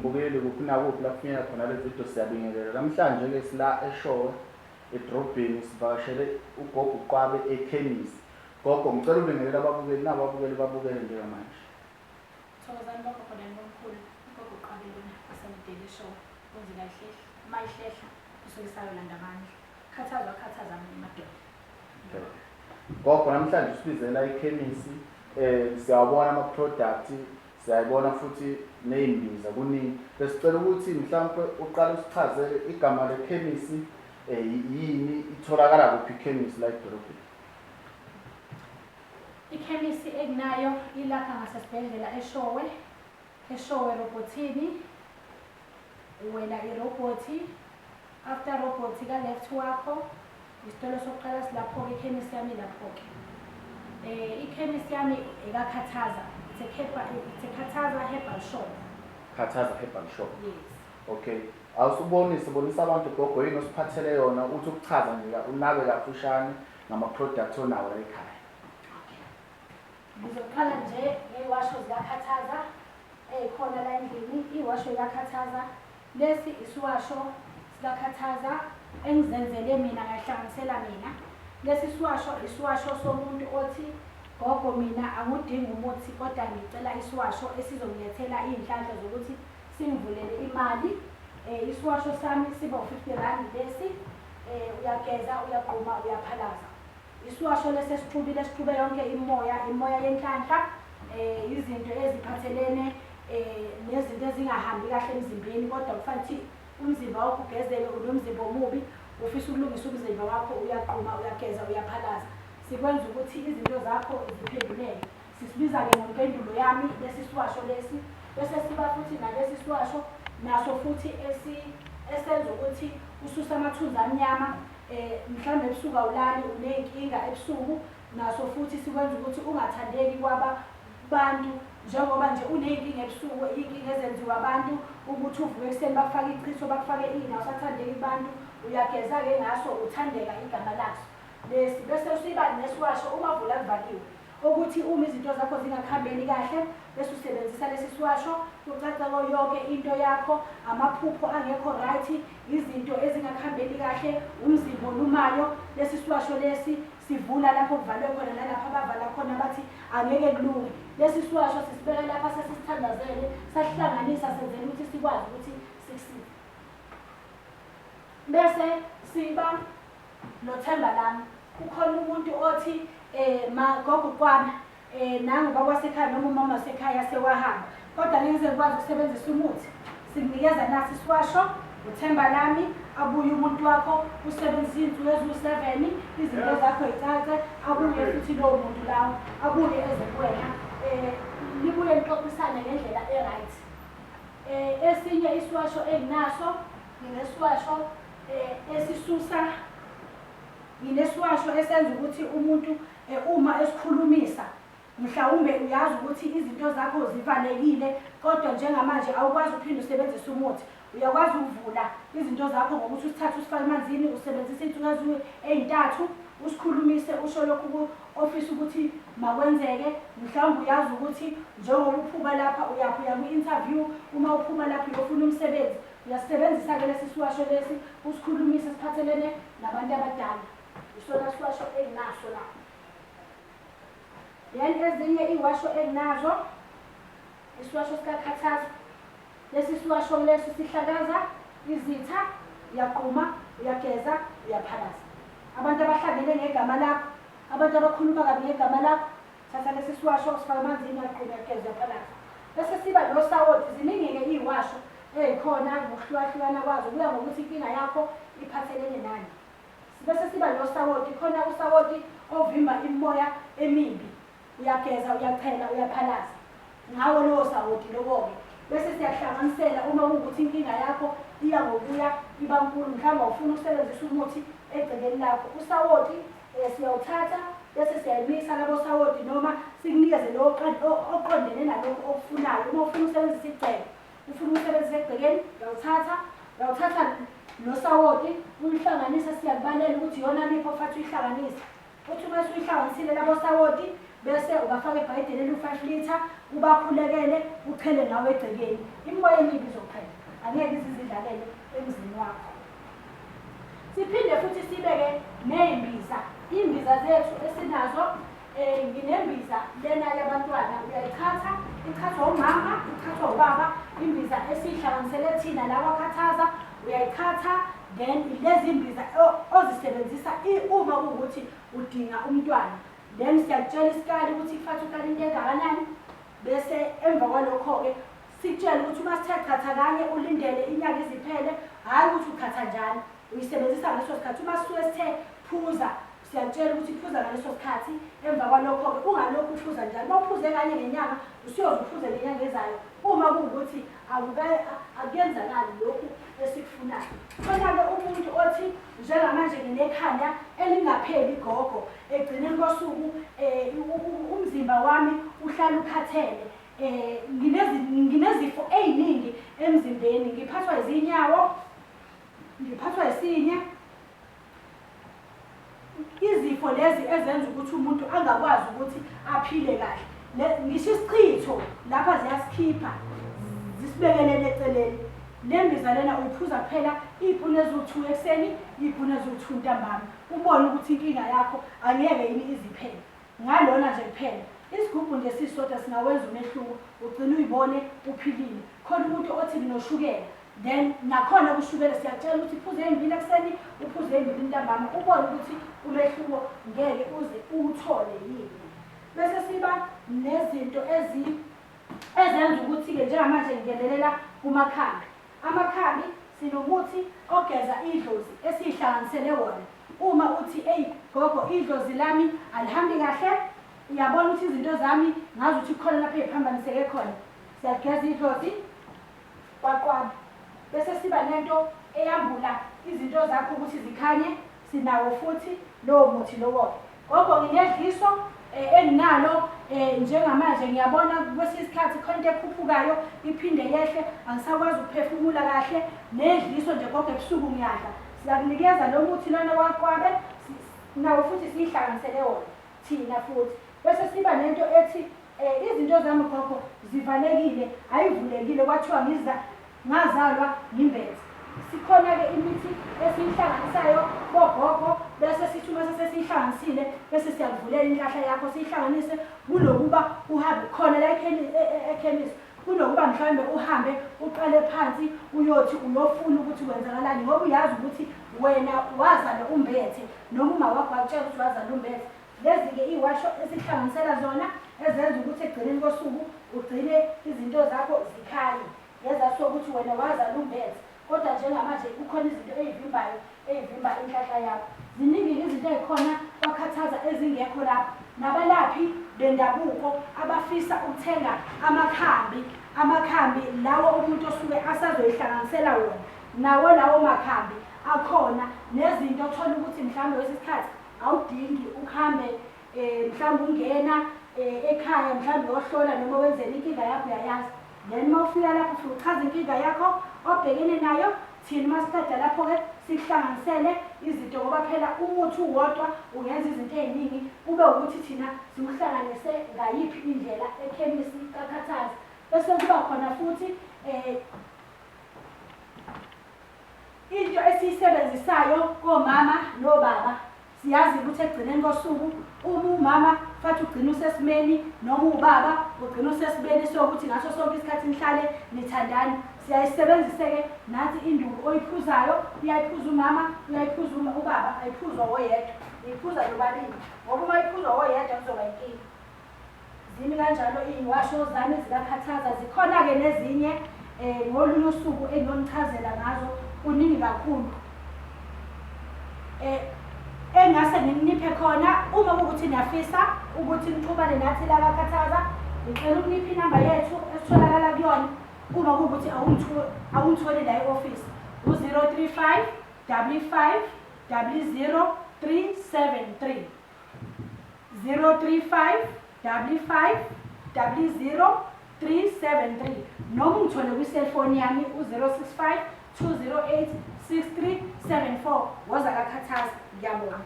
Mbukeli kuphi nakuphi la kufinyelela khona le video siyabingelela. Namhlanje-ke sila eShowe edrobheni sivakashele ugogo uQwabe ekhemisi. Gogo ngicela ubingelele ababukeli nabo ababukeli babukele njengamanje. Thokozani bogogo nani bomkhulu, ugogo uQwabe lona waseMdeli eShowe. Inkunzi kayihlehli, uma ihlehla isuke isayolanda amandla. Khathazwa akhathaza amanye amadoda. Gogo namhlanje usibizela ikhemisi siyawabona ama-product siyayibona futhi ney'mbiza kuningi. Besicela ukuthi mhlawumpe uqale usichazele igama lekhemisi yini, itholakala kuphi ikhemisi la edolobheni? Ikhemisi enginayo ilapha ngasesibhedlela eShowe, eShowe robhothini. Uwela irobhothi, after robhothi ka-left wakho, isitolo sokuqala silapho-ke, ikhemisi yami ilapho-ke. Ikhemisi yami ekaKhathaza, it's a Khathaza Herbal Shop. Khathaza Herbal Shop. Yes. Okay. Awusubonise, bonisa abantu gogo yini osiphathele yona, uthi ukuchaza nje unabe kafushane ngama-product onawo la ekhaya. Okay. Ngizoqala nje ngey'washo zikaKhathaza ey'khona la endlini. Iwasho ikaKhathaza, lesi isiwasho sikaKhathaza engizenzele mina ngayihlanganisela mina. Lesi siwasho isiwasho somuntu othi gogo mina angudingi umuthi kodwa ngicela isiwasho esizongilethela iy'nhlanhla zokuthi singivulele imali. Isiwasho sami siba u-50 rand lesi. Uyageza, uyagquma, uyaphalaza. Isiwasho lesi esixubile esixube yonke imimoya, imimoya yenhlanhla, izinto eziphathelene nezinto ezingahambi kahle emzimbeni kodwa kufanele ukuthi umzimba wakho ugezeke, unomzimba omubi, ufisa ukulungisa umzimba wakho, uyagquma, uyageza, uyaphalaza. Sikwenza ukuthi izinto zakho ziphenduleke. Sisibiza-ke ngompendulo yami lesi siwasho lesi. Bese siba futhi nalesi siwasho naso futhi esenza ukuthi ususe amathunzi amnyama, mhlawumbe ebusuku awulali, uney'nkinga ebusuku, naso futhi sikwenza ukuthi ungathandeki kwaba bantu njengoba nje uney'nkinga ebusuku, iy'nkinga ezenziwa abantu ukuthi uvuke ekuseni bakufake ichitho, bakufake ini, awusathandeki kubantu, uyageza-ke ngaso uthandeka igama laso lesi. Bese siba nesiwasho uma vula kuvaliwe, ukuthi uma izinto zakho zingakuhambeli kahle bese usebenzisa lesi siwasho kucace yonke into yakho, amaphupho angekho right, izinto ezingakuhambeli kahle, umzimba olumayo, lesi siwasho lesi sivula lapho kuvalwe khona nalapho abavala khona bathi angeke kulunge. Lesi siwasho sisibeka lapha sesisithandazele, sasihlanganisa senzela ukuthi sikwazi ukuthi sikusize. Bese siba nothemba lami. Kukhona umuntu othi ma gogo kwami nangu baba wasekhaya noma umama wasekhaya sewahamba, kodwa ngeke ngize ngikwazi ukusebenzisa umuthi. Sikunikeza nasi isiwasho, uthemba lami, abuye umuntu wakho, usebenzise iy'nsuku eziwu-7, izinto zakho y'cace, abuye futhi lowo muntu lawo, abuye eze kuwena, nibuye nixoxisane ngendlela e-right. Esinye isiwasho enginaso, nginesiwasho esisusa, nginesiwasho esenza ukuthi umuntu uma esikhulumisa, mhlawumbe uyazi ukuthi izinto zakho zivalekile, kodwa njengamanje awukwazi ukuphinde usebenzise umuthi. Uyakwazi ukuvula izinto zakho ngokuthi usithathe usifake emanzini, usebenzise iy'nsuku ey'ntathu, usikhulumise usho lokhu ofisa ukuthi makwenzeke. Mhlawumbe uyazi ukuthi njengoba uphuma lapha uyaphi, uya kwi-interview, uma uphuma lapha uyofuna umsebenzi, uyasisebenzisa-ke lesi siwasho lesi, usikhulumise siphathelene nabantu abadala. Isona siwasho enginaso lapha. Then ezinye iy'washo enginazo, isiwasho sikaKhathaza. Lesi siwasho lesi sihlakaza izitha, uyagquma, uyageza, uyaphalaza. Abantu abahlangene ngegama lakho, abantu abakhuluma kabi ngegama lakho, thatha lesi siwasho usifake emanzini, uyagquma, uyageza, uyaphalaza. Bese siba nosawoti, ziningi-ke iy'washo ey'khona ngokuhlukahlukana kwazo, kuya ngokuthi inkinga yakho iphathelene nani. Bese siba nosawoti, khona usawoti ovimba imimoya emibi, uyageza, uyachela, uyaphalaza ngawo lowo sawoti lowo-ke. Bese siyakuhlanganisela uma kuwukuthi inkinga yakho iya ngokuya iba nkulu, mhlawumbe awufuni ukusebenzisa umuthi egcekeni lakho. Usawoti siyawuthatha bese siyayimisa labo sawoti, noma sikunikeze lo oqondene nalokhu okufunayo. Uma ufuna ukusebenzisa igceke, ufuna ukusebenzisa egcekeni, uyawuthatha lo sawoti uyihlanganise, siyakubalela ukuthi iyona miphi ofanele uyihlanganise. Uthi uma usuyihlanganisile labo sawoti, bese ubafaka ebhayideleni u-5 litre, ubakhulekele, uchele ngawo egcekeni. Imimoya emibi izoqhela. Angeke izizidlalele emzini wakho. Siphinde futhi sibeke ney'mbiza, iy'mbiza zethu esinazo. Nginembiza lena yabantwana, uyayichatha, ichathwa umama, ichathwa ubaba, imbiza esiyihlanganisele thina la kwaKhathaza, uyayichatha. Then lezi mbiza ozisebenzisa uma kuwukuthi udinga umntwana, then siyakutshela isikali ukuthi kufanele ukale into engakanani. Bese emva kwalokho-ke sikutshele ukuthi uma sithe chatha kanye ulindele inyanga iziphele, hhayi ukuthi uchatha njalo, uyisebenzisa ngaleso sikhathi. Uma sisuke sithe phuza, siyakutshela ukuthi phuza ngaleso sikhathi. Emva kwalokho-ke ungalokhu uphuza njalo. Uma uphuze kanye ngenyanga, usuyoze uphuze ngenyanga ezayo uma kuwukuthi akuyenzakali lokhu esikufunayo. Khona-ke umuntu othi njengamanje nginekhanda elingapheli gogo, ekugcineni kosuku umzimba wami uhlala ukhathele, nginezifo ey'ningi emzimbeni, ngiphathwa izinyawo, ngiphathwa isinye, izifo lezi ezenza ukuthi umuntu angakwazi ukuthi aphile kahle. Ngisho isichitho lapha ziyasikhipha zisibekelele eceleni. Le mbiza lena uyiphuza kuphela iy'puni eziwu-2 ekuseni, iy'puni eziwu-2 ntambama, ubone ukuthi inkinga yakho angeke yini iziphele ngalona nje kuphela. Isigubhu nje sisodwa singawenza umehluko, ugcine uyibone uphilile. Khona umuntu othi nginoshukela, then nakhona kushukela siyakutshela ukuthi uphuze ey'mbili ekuseni, uphuze ey'mbili ntambama, ubone ukuthi umehluko ngeke uze uwuthole yini. Bese siba nezinto ezenza ukuthi-ke njengamanje ngingenelela kumakhambi. Amakhambi, sinomuthi ogeza idlozi esiyihlanganisele wona. Uma uthi eyi gogo idlozi lami alihambi kahle, uyabona ukuthi izinto zami ngazi ukuthi kukhona lapho ey'phambaniseke khona, siyageza idlozi kwaqwaba. Bese siba nento eyambula izinto zakho ukuthi zikhanye, sinawo futhi lowo muthi lowo-ke. Gogo nginedliso enginalo njengamanje, ngiyabona kwesinye isikhathi khona into ekhuphukayo iphinde yehle, angisakwazi ukuphefumula kahle, nedliso nje gogo ebusuku ngiyadla. Siyakunikeza lo muthi lona waqwabe, nawo futhi siyihlanganisele wona thina futhi. Bese siba nento ethi izinto zami gogo zivalekile, ayivulekile, kwathiwa ngiza ngazalwa ngimbethe. Sikhona-ke imithi esiyihlanganisayo bogogo, bese sithi uma sesiyihlanganisile bese siyakuvulela inhlahla yakho, siyihlanganise kunokuba uhambe khona la ekhemisi, kunokuba mhlawumbe uhambe uqale phansi uyothi uyofuna ukuthi kwenzakalani, ngoba uyazi ukuthi wena wazalwa umbethe, noma uma wakho wakutshela ukuthi wazalwa umbethe. Lezi-ke iy'washo esihlanganisela zona ezenza ukuthi ekugcineni kosuku ugcine izinto zakho zikhanye, ngezathu sokuthi wena wazalwa umbethe, kodwa njengamanje kukhona izinto ey'vimbayo ey'vimba inhlahla yakho. Ziningi-ke izinto ey'khona kwaKhathaza ezingekho lapha. Nabalaphi bendabuko abafisa ukuthenga amakhambi, amakhambi lawo umuntu osuke asazoyihlanganisela wona, nawo lawo makhambi akhona, nezinto othola ukuthi mhlawumbe kwesinye isikhathi awudingi ukuhambe mhlawumbe ungena ekhaya mhlawumbe uyohlola noma wenzeni, inkinga yakho uyayazi. Then uma ufika lapho ufike uchaza inkinga yakho obhekene nayo, thina uma siqeda lapho-ke sikuhlanganisele izinto, ngoba phela umuthi uwodwa ungenza izinto ey'ningi, kube ukuthi thina siwuhlanganise ngayiphi indlela ekhemisi kaKhathaza. Bese kuba khona futhi into esiyisebenzisayo komama nobaba. Siyazi ukuthi ekugcineni kosuku uma umama fathi ugcina usesimeni, noma ubaba ugcina usesimeni sokuthi ngaso sonke isikhathi nihlale nithandana. Siyayisebenzise-ke nathi induku oyiphuzayo, uyayiphuza umama, uyayiphuza ubaba, ayiphuzwa woyedwa, niyiphuza nobabili, ngoba uma iphuzwa woyedwa kuzoba inkinga. Zimi kanjalo iy'washo zami zikaKhathaza. Zikhona-ke nezinye ngolunye usuku engiyonichazela ngazo, kuningi kakhulu engingase nginiphe khona. Uma kuwukuthi niyafisa ukuthi nixhumane nathi la kaKhathaza, ngicela ukunipha inamba yethu esitholakala kuyona uma kuwukuthi awungitholi la e-ofisi, u-035 55 00 373, 035 55 00 373, noma ungithole kwi-cellphone yami u-065 208 6374. Woza kaKhathaza. Ngiyabonga.